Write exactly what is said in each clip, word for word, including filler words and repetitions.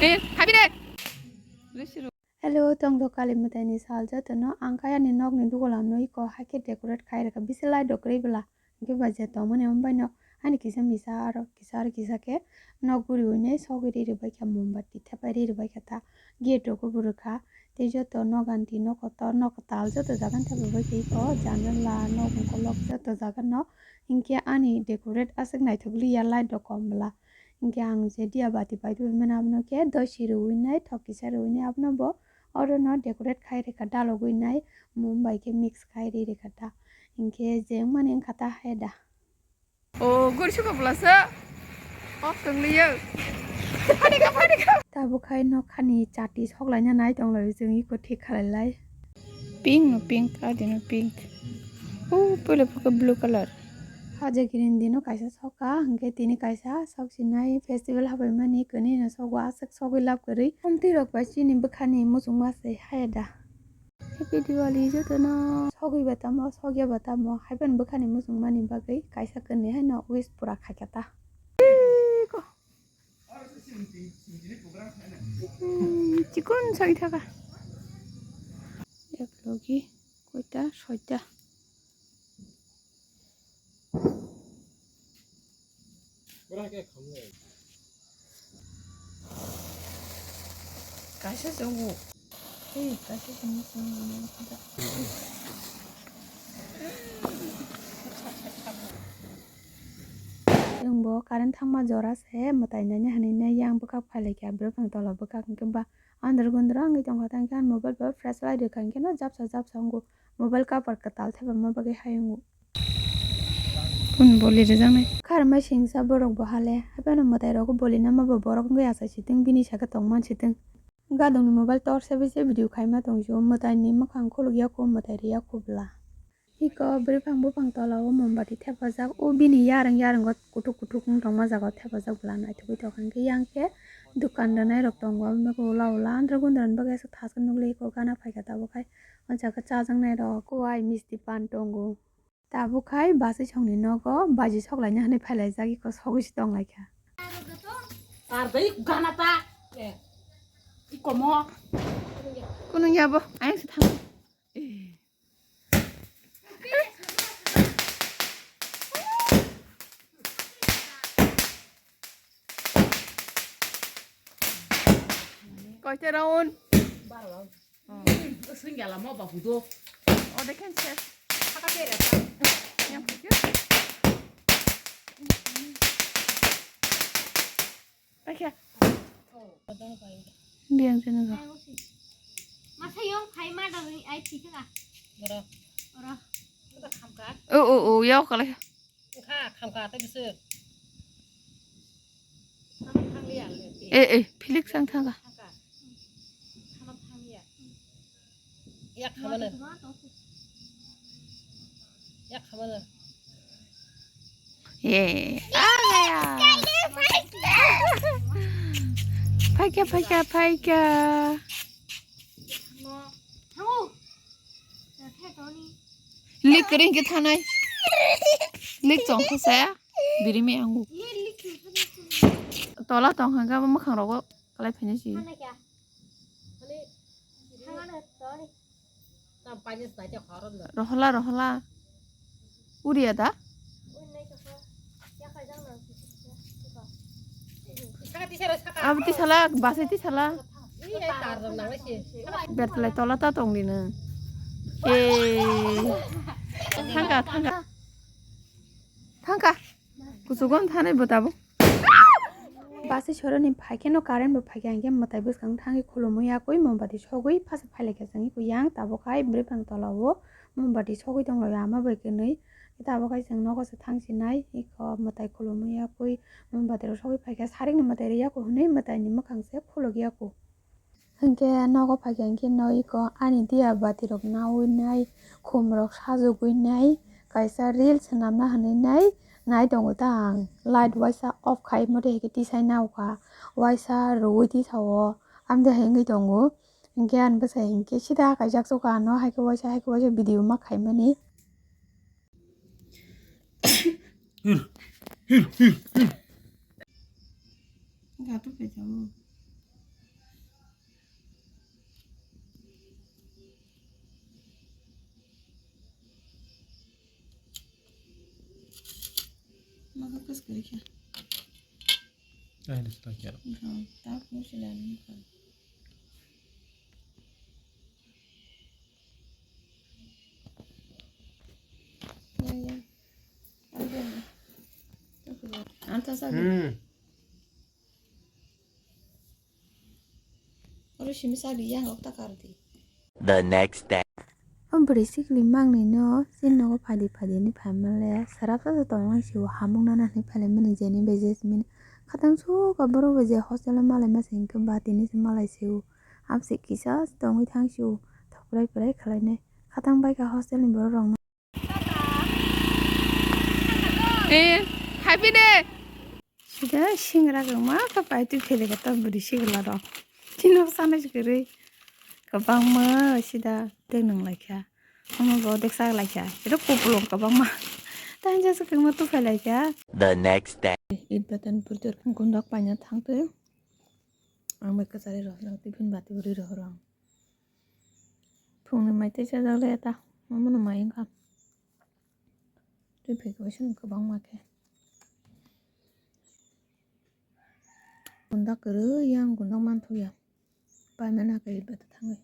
Eh, habi de. Hello, tongthok kali mwtaini sal jotono. Ang khe ani nokni dugolamno iko haikhe decorate khai rwkha. Bisi light rok kwrwi bwla. Hwnkhe bai je tongmani omo baino ani kisa misa aro kisa aro kisa khe nok guriui nai sogwi ri rwbaikha, mombati thepai ri rwbaikha ta. Gate rokbo bo rwkha. Tei joto noganti, nokotor, nokwtal joto jagani thepai bai khe iko janala, nok ukolok joto jagano. Hinkhe ani decorate aswk naithok liya light rok kom bwla. Hinkhe ang je diya bati paitubui mano abono khe dosi rwui nai, thok kisa rwui nai abono bo orono decorate khai rwkha, dalogwi nai mum bai khe mix khai ri rwkha ta. Hinkhe je wngmani wngkha ta hai da. O gori suka bwlasa. Ok tongliyo. Phanika, phanika. Tabuk khai nok khani chati soklaina nai tonglaio chwng iko thik khalai lai. Pink no pink, adino pink. O puila phuka blue color. Haja green dino kaisa soka, hwnkhe tini kaisa sok sinai festival habaimani kwnwi no sogo aswk sogwi lab kwrwi. Omtwi rok bai chini bwkhani muchungma se haya da. Happy Diwali jotono. Sogwi ba tamo, sogya ba tamo, haiphano bwkhani muchungmani bagwi kaisa kwnwi haino wish pura khaikha ta. Chikon soi thaka. Ek logi koita, soita. Kaisa chwng bo. Ei, kaisa chwng bo chwng bo. Chwng bo current thangma jora se mwtai naina hinwi yang bwkhak phai lai kha, bwrwi phang tola bwkhak hwnkhe ba andro gundro wngwi tongkha, tang khe ani mobile bo flash light rwkha hwnkhe no japsa japsa wngo, mobile cover kwtal thepama bagwi hayungo. Kun boli rijaknai. Kharmai singsa borok bo hale, haphano mwtai rogo boli nama bo borok wngwi achai sitwng bini saka tongman sitwng. Gadongni mobile torch se bise video khaima tongsi o, mwtaini mwkhang khuluk yaku mwtai riyaku bwla. Iko bwrwi phang buphang tola o mombati thepajak, o bini yarwng yarwngo kuthuk kuthuk wng tongma jaga o thepajak bwla naithogwi tongkha. Hwnkhe yang khe dukan rwnai rok tongo, ula ula andro gundro ni bagwi aswk thaskhe nukli iko gana phaikha tabuk hai o jaga chajaknai rok kuai misti pan tongo. Tabuk khai bwsai songni nogo baji sok laina hinwi phai laijak, iko sogwi se tong lai kha. Tar bai gana ta. Eh, iko mo. Kunung ya bo, ayang se thang. Koita round? Baro round. Oh. Swing gala mo ba hudo. Oh, they can share. Haka tere ta. Yang pukyo. Paikha. Biyang sini ga. Masa yung khai ma dong ai thika. Boro. Oro. Kita khamka. Oh, oh, oh, ya kala. Kha khamka ta bisir. Sama thang liya le. Eh, eh, Felix ang thanga. Thangka. Sama thang liya. Yak khamana. Yak khamana. Ye. Ah, ya. Phaikha, phaikha, phaikha. Lik kering ke thanai. Lik chong kha saya. Biri me angu. Tola tong hangka makhang rogo kalai phanya si. Rohola, rohola. Uria da? Abo tisala, basi tisala. Bertlai tola ta tong di nang. Eh. Thangka, thangka. Thangka. Kuchugon thanai bo tabuk. Basi soroni phaikhe no current bo phaikha, hingke mwtai bwskang thangwi khulumwi yakwi mombati sogwi phasa phailaikha chwng iko yang tabuk hai bwrwiphang tola o mombati sogwi tonglaio ama bai kwnwi. Tabuk hai chwng nogo se thangsinai iko mwtai khulumwi yakwi mombati rok sogwi phaikha, sarikni mwtai rw yaku hwnwi mwtaini mwkhang se khuluk yaku. Hingke nogo phaikha hingke no iko ani diya bati rok nawi nai, khum rok sajugwi nai, kaisa reel swnamna hinwi nai, nai tongo ta ang. Light waisa off khai mode hingke tisai naokha, waisa rwui tisao, amde hai wngwi tongo. Hingke ani bwsai hingke sida kaijak sukha ano, haike waisa, haike waisa video ma khaimani. Hir, hir, hir, hir. Gato pe jabo. Maka kus kiri kya? Ai, lis ta kya? Hmm, tak mo sila ni ka. Ya, ya. Anta sa. Hmm. Oro simi sa di yang ok ta kar di. The next day. O bwrwi sikli mangnwi no chini nogo phadi phadi hinwi phai manliya. Sarap sa tong lang sio, hamung nana hinwi phai lai mani jeni bai jesmini. Khatang suka borok bai je hostel o malai masa hinkhe ba tini se malai sio. Amsik kisa se tongwi thang sio. Thoprai prai khlai nai. Khatang bai kha hostel ni borok rok no. Eh, happy day. Sida singra kwma ka pai twi phele ka ta bwrwi sikla rok. Chini rok sana se kwrwi. Kwbangma sida tei nung lai kha. Omo bo deksa lai kha. Ero kupulung kwbangma. Tei jasa kwma tu phai lai kha. The next day. It batan purtur gundok paina thang twi. Ang bai kwchari rok, tiffin bati uri rok. Phungni mai tei chajak le ta. Omo no mai wngkha. Tei phai khe waisa kwbangma khe. Gunda kwrwi yang gunda manthoya. Paimani hakai bata thangwi.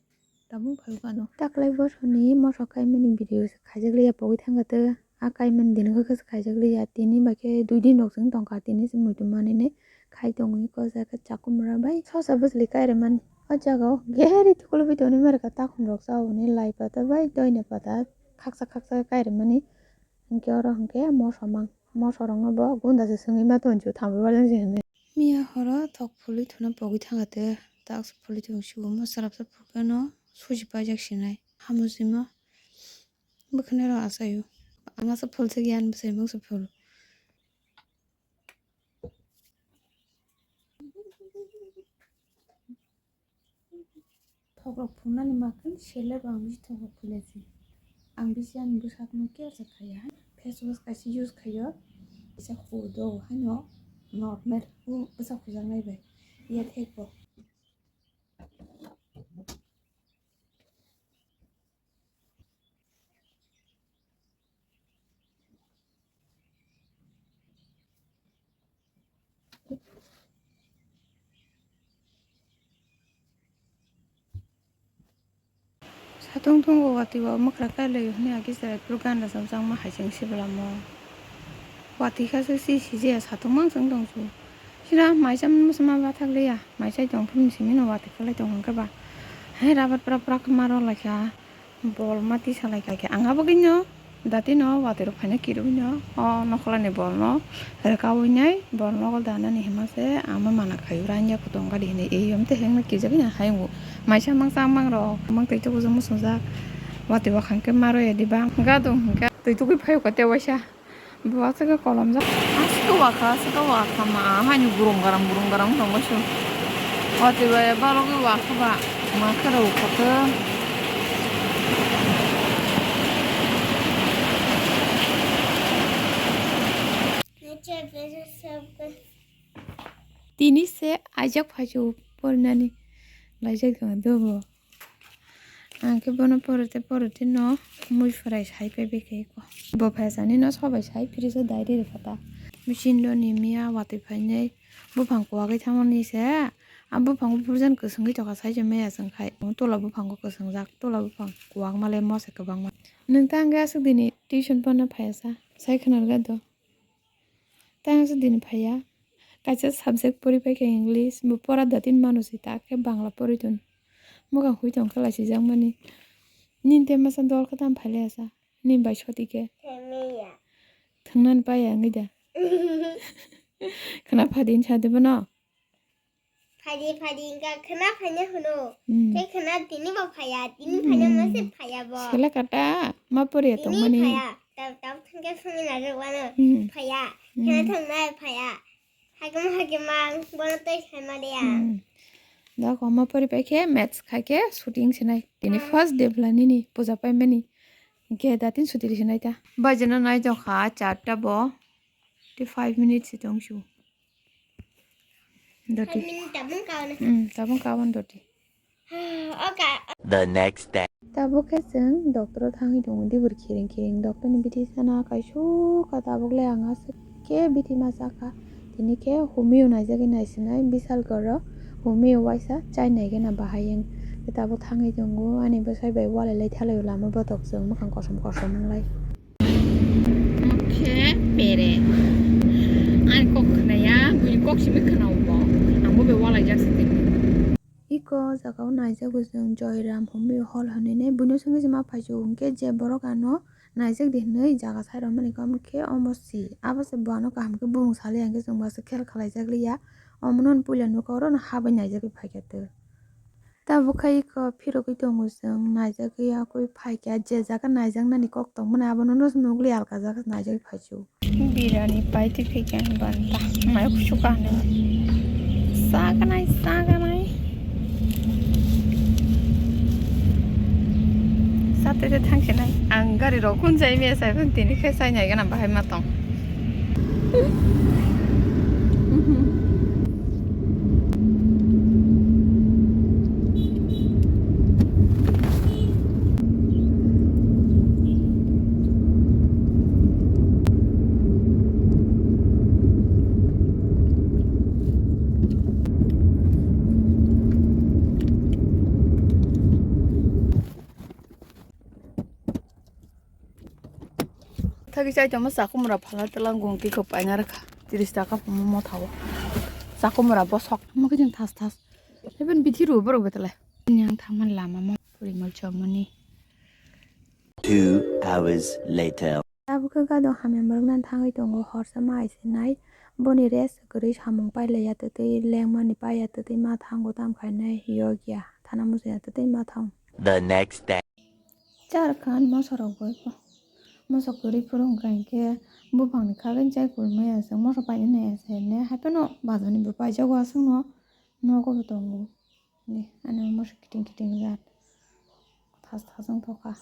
Tabuk phai kha no. Taklai bosoni moso kaimani video se khaijak liya pogwi thangkha tei a kaimani dino khe khaijak liya. Tini bai khe dui din rok chwng tongkha tini se muitu manini khai tongwi ko jaga chakumra bai sosa bwchwlwi kairwmani. O jaga o geri thuklubui tongwi marikha takhum rok cha hwnwi lai pata bai doina pata khaksa khaksa kairwmani. Hinkhe oro hinkhe moso mang. Moso rokno bo gunda se swngwi ma tongo, thambai waljak se hinwi. Miya horo thok phulwi thuna pogwi thangkha tei tak se phulwi tong sio, mo sarap sa phulkhe no suji paijak sinai hamujima bwkhwnai rok achaio. Ang asa phulsik yan bwsai mungsa phul. Thokrok phungnani makhe selebo ang bisi thokrok phulaisi. Ang bisi ani bwsakno care se khaiya. Face wash kaisa use khaio. Kisa hudo haino normal bwsak hujaknai bai. Iya thekbo. Satung tongo watwi o mwkhra kailai hwnwi agi chwrai phuru gana cham changma hai chwng siblamo. Watwi kha se si si je satung mang chwng tong su. Sira mai cham masa ma bathak liya. Mai chai tong phuru simi no watwi khalai tong hwnkhe ba. Hai rabat prak prak ma rw lai kha. Bol ma tisa lai kha. Ang abo gini no. Dati no watwi rok phaina kirwi no, o nokhola ni bol no rwkawi nai, bol nogo danani hima se ama mana khaio, ranya kutung gari hinwi ei yom te hengna kijagwi na hayung bo. Maisa mangsa mang rok, mang twi tubujo muchungjak, watwi bo khangke maro ya diba, gadung hingka twi tugwi phaio ka te waisa, bo aswk kolomjak, aswk wakha, aswk wakha ma, haino gurung garam, gurung garam wng tong baisong. Watwi bai balogwi wakha ba, ma khera ukha khe. Tini se aijak phaisu porinani laijak tong dogo. Ang khe bono porete porete no mui phorai sai paibai khe eko. Bo phaisani no sobai sai fridge o dai riri kha ta. Machine do ni miya watwi phainai. Buphang kuwagwi thangmani se, a buphango burjan kwswngwi tongkha, sai se maya chwng khai. Tola buphango kwswngjak, tola buphang kuwagma le mose kwbangma. Nwng ta hwnkhe aswk dini tuition porna phaiya sa, sai khwnarwkha do. Tei aswk dini phaiya, kaisa subject pori paikha English, bo pora da tin mano se, ta khe Bangla pori ton. Mwkhang hui tongkha laisijakmani. Nini tei masa dol khe tamo phai laiya sa, nini bai soti khe. Thangmani paiya wngwi da. Khwna phadi hinwi sa de bono. Phadi, phadi wngkha, khwna phaina hwno. Hmm. Tei khwna tini bo phaiya, tini phaina Hmm. mase phaiya bo. Sela kata, ma poriya Tini tongmani. phaiya, tab, tab thangkhe songwi najak wano Hmm. phaiya. Hmm. Khwna thangnai phaiya. Hakima, hakima, bono tei saima liya. Hmm. Da ko ma pori pai khe, maths khai khe, shooting sinai. Tini Hmm. first day bwla nini puja paimani. Hinkhe da tin shooting sinai ta. Bajana nai jokha, charta bo. Tei five minutes se tong su. Doti. Five minute tabung kawan. Hmm, tabung kawan doti. Okay. The next day. Tabuk khe chwng doctor o thangwi tongo, dibur khiring khiring. Doctor ni bithi sana kaisuk kha, tabuk le ang aswk Khe bithi ma chakha. Tini khe humio naijagwi naisinai Bishalgarh o humio waisa chai naigena bahai wng. Khe tabuk thangwi tongo ani bwsai bai walai lai thalai o lama botok chwng mwkhang kosom kosom wnglai. Omo khe pere. Ani kok khwnaya, buini kok simi khwnao bo. Ang bo be walaijak se tini. Iko jaga o naijago chwng Joyram Humio Hall hinwi nai buino swngwi se ma phaisu hwnkhe je borok ano naijak di hinwi jaga sai rwmani khe omo si abo se bo ano kaham khe bumung saliya hwnkhe chwng bo aswk khel khwlaijak liya omono puila nukha oro no habwi naijagwi phaikha tei. Tabuk khe iko phirogwi tongo chwng, naijagwi yakwi phaikha, je jaga naijaknani kok tongmani abono nukli alka jaga naijagwi phaisu. Birani paitwi phaikha ani banta, mayo kusuka hinwi. Saganai, saganai. Satete thangsinai. Ang gari rok kun jai mia sai tini khe sai nai gana bahai ma tong. Thagi chai tongma chakumra phala tela gong tiko paina rwkha. Tiris taka pungmo motha o. Chakumra bosok. Omo khe chwng thas thas. Even bithi rw borok betele. Yang thaman lama mo purimal chomoni. Two hours later. Tabuk khe gadon hamya mwrwknani thangwi tongo, horsa ma aisinai. Boni rest kwrwi samung pailaiya twtwi lengmani paiya twtwi ma thango tam khainai yokya thana muchungya twtwi ma thang. The next day. Char khan moso rok bai kho. Moso kwrwi phuru hwnkha hinkhe buphangni khagwi chai kulmaya se moso painani ese hene haiphano bazar ni bo paijago aswkno nogo bo tongo. Ni ani moso kiting kiting jat thas thas wng tongkha.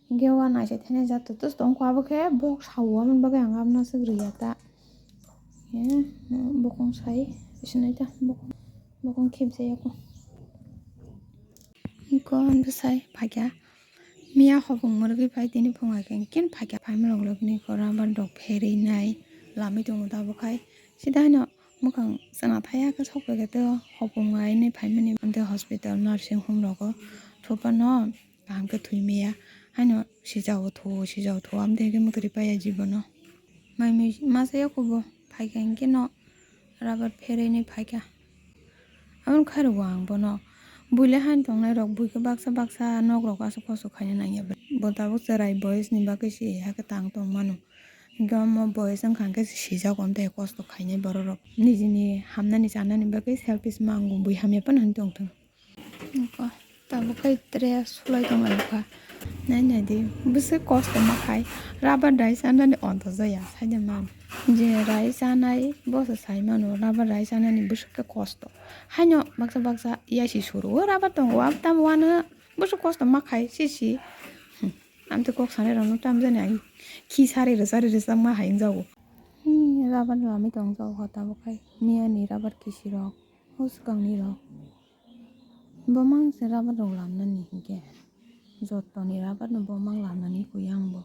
Hinkhe o naisai thainai jat tongkha abo khe bok sao aboni bagwi ang aboni aswk rwya ta. Bokong sai sinai ta bokong khibjaya kho. Iko ang bwsai phaikha. Miya hopung mwrwgwi phai tini phung hai khe kin phaikha phaimani ulo bini iko rubber rok pherwi nai lamwi tongo tabuk hai sida haino mwkhang chwna thaiya khe sok paikha tei hopung hai nai phaimani tei hospital nursing home rogo thupano kaham khe thwi maya haino sijao thuo sijao thuo amtwi hwnkhe mwthari paiya jibono mai mui masa yakubo phaikha hinkhe no rubber pherwi nai phaikha. Aboni khairokgo ang bono. Buile haino tongnai rok buikhe baksa baksa nok rok aswk kosto khaina nangya. Bo tabuk chwrai boyes ni bagwi se hakhe tang tong mano. Hinkhe omo boyes wngkha hinkhe sijak omtwi kosto khainai borok rok. Nijini hamnani chanani bagwi selfish mango bui hamya phano hinwi tongthung. Tabuk khe tre sulai tonglaikha. Nai nai di, bwswk kosto ma khai. Rubber dai chanani onto jaya, saida man. Je rai chanai, boso sai mano, rubber rai chanani bwswk khe kosto. Haino baksa baksa yasi suru, o rubber tongo, abo tamo wano bwswk kosto ma khai, sisi. Hmm, amtwi kok sanai rokno tamjani ang khi sari rwchari rwchapma hai wngjago. Hmm, rubber lamwi tongjago tabuk khai, miyani rubber kisirok, o swkangni rok. Bo mang se rubber rok lamnani hinkhe, jottoni rubber no bo mang lamnani koi ang bo.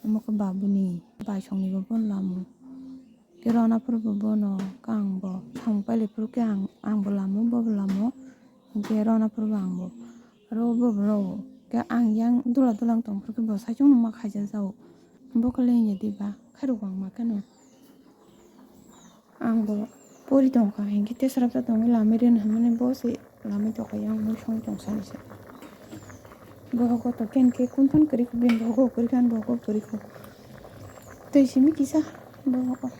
Omo khe babuni baisongni bo bono lamo. Khe rona phuru bo bono kang bo samung pailai phuru khe ang, ang bo lamo, bo bo lamo. Hinkhe rona phuru bo ang bo. Aro bo bo rw khe ang yang dula dula wng tong phuru khe bo saichung no ma khaijak jago. Bo khe le wngya diba khairok ang ma kheno. Ang bo pori tongkha, hinkhe tesrapsa tongwi lamwi rwna hwnmani bo se lamwi tongkha, yang mui song tong sani se. Bohogo to ken khe kun phan kwrwi kho, bini bohogo kwrwi khan bohogo kwrwi kho. Twi simi kisa bohogo.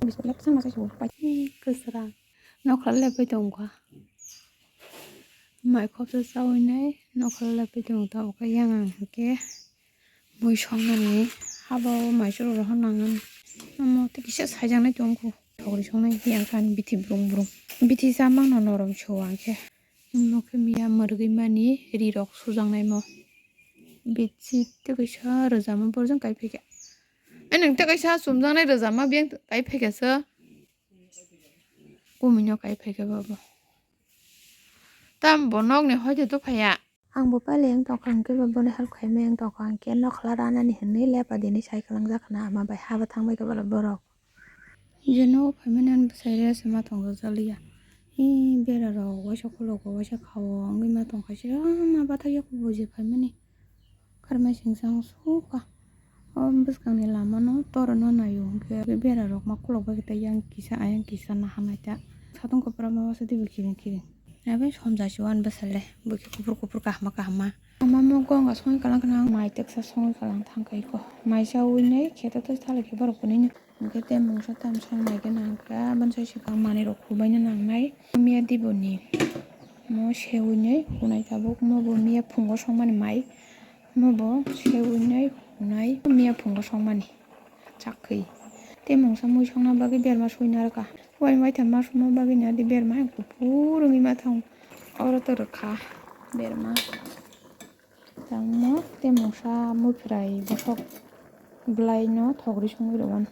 Bislek sama sai so pai kwsra. Nokha lepwi tongkha. Mai khopsa chawi nai nokha lepwi tongo, tabuk khe yang ang hinkhe. Mui songnani haba o mai chwrwk rok nang ani. Omo tei kisa saijaknai tongkhu. Sogri songnai hiya khe ani bithi brum brum. Bithi chamangno norom se o ang khe. Omo khe miya mwrwgwi mani ri rok sujaknaimo. Bithi tei kaisa rwjama borjak kai phaikha. Ai nwng tei kaisa chumjaknai rwjama biyang kai phaikha se. Kumui no kai phaikha babo. Tam bo nokni hoite to phaiya. Ang bo pailai wng tongkha, hwnkhe bo bono help khaimai wng tongkha, hwnkhe nokhla ranani hwnwi lepa dinwi sai kwlangjak khna ama bai haba thangbai khe borok. Je nogo phaimani ani bwsai rw se ma tongo jaliya. Ee, bera rok waisa khulok waisa kha o wngwi ma tongkha, sira ma bathai ya khe bo je phaimani. Kharmai singsa ang sukha. O bwskangni lamano torono naio, hwnkhe bera rok ma khulok bai khe tei yang kisa ayang kisa naha nai ta. Satung kwpra ma waisa dibo kiring kiring. Abe somjasi wan bwsale, bo khe kuphur kuphur kahma kahma. Ama mo gonga songwi kalang khna ang mai teksa songwi kalang thangkha iko. Mai chawi nai khe to thalai khe borok kwnwi no. Hwnkhe tei mungsa tam song nai khe nang khe aboni sai swkang manwi rok hubaina nangnai. Miya diboni mo sewi nai hunai tabuk mo bo miya phungo songmani mai. Mo bo sewi nai hunai miya phungo songmani. Chakwi. Tei mungsa mui songna bagwi berma sui narwkha. Uaini uaitham ma songma bagwi nadi berma hai kuphur wngwi ma thang. Oro to rwkha berma. Tangmo tei mungsa mui phwrai bosok bwlaino thogri songwi rwmani.